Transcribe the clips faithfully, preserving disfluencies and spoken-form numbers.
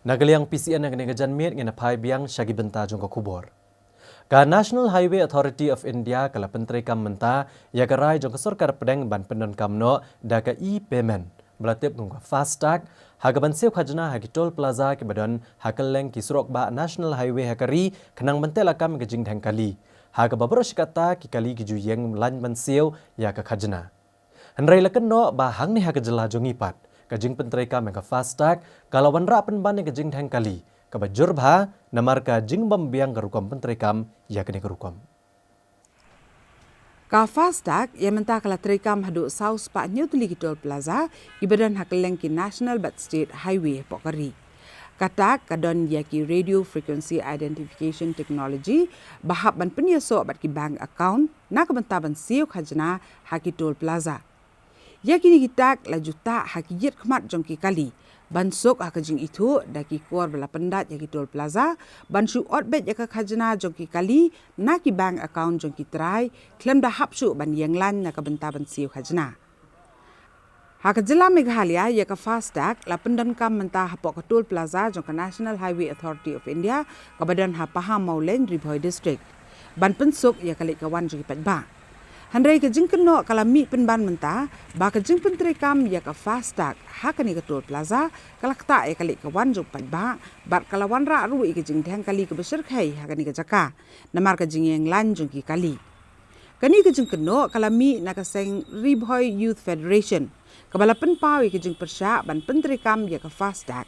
Na ka liang P C N ha kane ka janmiet ngin ïa phai biang sha ki bynta jong ka khubor. Ka National Highway Authority of India ka la pyntreikam mynta ïa ka rai jong ka sorkar pdeng ban pyndonkam noh da ka e-payment ba la tip kum ka FASTag ha ka ban siew khajna ha ki toll plaza kiba don ha kylleng ki surok bah National Highway ha ka ri, khnang ban teh lakam ïa ka jingdheng kali, ha kaba baroh shi katta ki kali ki ju ïeng lain ban siew ïa ka khajna. Hynrei la kynnoh ba hangne ha ka jylla jong ngi pat, ka jingpyntreikam ïa ka FASTag ka la wanrah pynban ïa ka jingdheng kali kaba jur bha, namar ka jingbym biang ka rukom pyntreikam ïa kane ka rukom. Ka FASTag ïa mynta ka la treikam haduh saw spah hynñiew tylli ki toll plaza kiba don ha kylleng ki national bad state highway hapoh ka ri. Ka tag ka don ïa ki Radio Frequency Identification Technology ba hap ban pynïasoh bad ki bank account na ka bynta ban siew khajna ha ki toll plaza. Ïa kine ki tag la ju tah ha ki ïit khmat jong ki kali ban suk ha ka jingithuh da ki kor ba la pyndait ïa ki toll plaza ban shu ot beit ïa ka khajna jong ki kali na ki bank account jong ki trai, khlem da hap shuh ban ïeng lain na ka bynta ban siew khajna. Ha ka jylla Meghalaya ïa ka FASTag la pyndonkam mynta hapoh ka toll plaza jong ka National Highway Authority of India kaba don ha Pahammawlein, Ri Bhoi District, ban pynsuk ïa ka leit ka wan jong ki paidbah. Hynrei ka jingkynnoh ka la mih pynban mynta ba ka jingpyntreikam ïa ka FASTag ha kane ka toll plaza ka la ktah ïa ka leit ka wan jong paidbah bad ka la wanrah ruh ïa ka jingdheng kali kaba shyrkhei ha kane ka jaka namar ka jingïeng lain jong ki kali. Kane ka jingkynnoh ka la mih na ka seng Ri Bhoi Youth Federation kaba la pynpaw ïa ka jingpyrshah ban pyntreikam ïa ka FASTag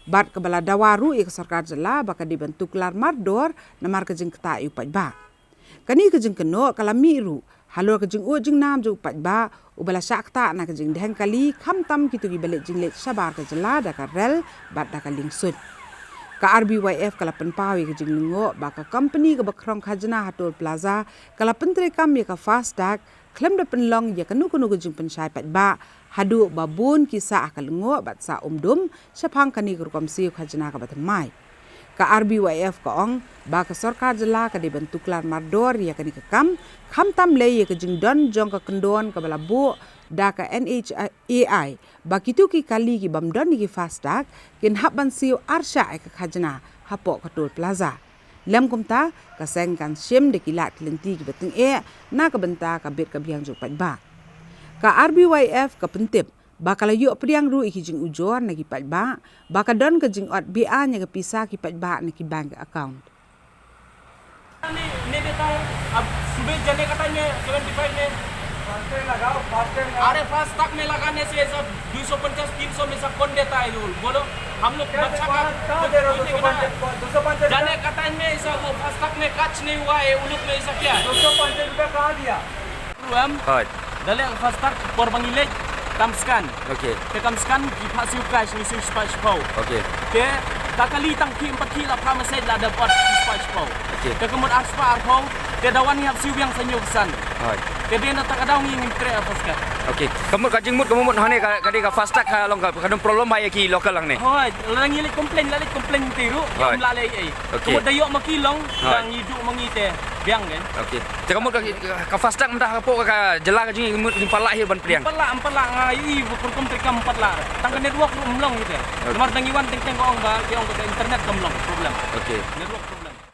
bad kaba la dawa ruh ïa ka sorkar jylla ba ka dei ban tuklar mardor namar ka jingktah ïa u paidbah. Kane ka jingkynnoh ka la mih ruh halor ka jingud jingnam jong u paidbah uba la shah ktah na ka jingdheng kali, khamtam kito kiba leit jingleit shabar ka jylla da ka rel bad da ka liengsuit. Ka R B Y F ka la pynpaw ïa ka jinglyngngoh ba ka kompani kaba khrong khajna ha toll plaza ka la pyntreikam ïa ka FASTag khlem da pynlong ïa kano kano ka jingpynshai paidbah, haduh ba bun ki sah ha ka lyngngoh bad sah umdum shaphang kane ka rukom siew khajna kaba thymmai. Ka R B Y F ka ong ba ka sorkar jylla ka dei ban tuklar mardor ïa kane ka kam, khamtam lei ïa ka jingdon jong ka kyndon kaba la buh da ka N H A I ba kito ki kali kibym don ïa ki FASTag kin hap ban siew arshah ïa ka khajna hapoh ka toll plaza. Lem kumta, ka seng kan shim da ki lad ki lynti kiba tyngeh na ka bynta ka bit ka biang jong u paidbah. Ka R B Y F ka pyntip ba ka la ïoh pdiang ruh ïa ki jingujor na ki paidbah ba ka don ka jingot be-aiñ ïa ka pisa ki paidbah na ki bank account. नहीं, नहीं देता है। अब सुबह जाने का टाइम है, सेवेंटी फ़ाइव में। फास्टैग लगाओ, फास्टैग लगाओ। अरे, फास्टैग में लगाने से ऐसा दो सौ पचास, तीन सौ में सब कौन देता है? बोलो, हम लोग क्या बच्चा का कहाँ दे रहे हो? दो सौ पचास, दो सौ पचास जाने का टाइम में ऐसा वो फास्टैग में कट नहीं हुआ है, उलुक में ऐसा क्या है? दो सौ पचास रुपया कहाँ दिया? Ruh em? Hooid. Da leh ka FASTag por ba ngi leit, kam scan. Okay. Te kam scan ki phah siew cash, ngi siew spah shiphew. Okay. Te ka kali tang khih em pat khih la phah message la da por spah shiphew. Okay. Te ka mut ar spah arphew, te da wan ngi hap siew biang sa hynñiew phew san. Hooid. Te dei na kata ka daw ngi ngim treh FASTag. Okay. Ka mut ka jingmut ka mut hangne ka, ka dei ka FASTag ka long ka, ka don problem ba ïa ki local hangne. Hooid, la ngi leit complain, la leit complain te ruh, hooid, ym lah leh ei ei. Okay. Ka mut da ïoh ma ki long, hooid, da ngi duh ma ngi te biang kan. Okay. Te ka mut ka, ka FASTag mynta hapoh ka, ka jylla ka jong ngi mut ngim pat lah hi ban pdiang. Ym pat lah, ym pat lah, nga ïohi ba ka rukom treikam ym pat lah. Tang ka network ruh ym long ïa te. Okay. Namar da ngi wan teng teng ka ong ba, ki ong ka internet kam long, problem. Okay. Network problem.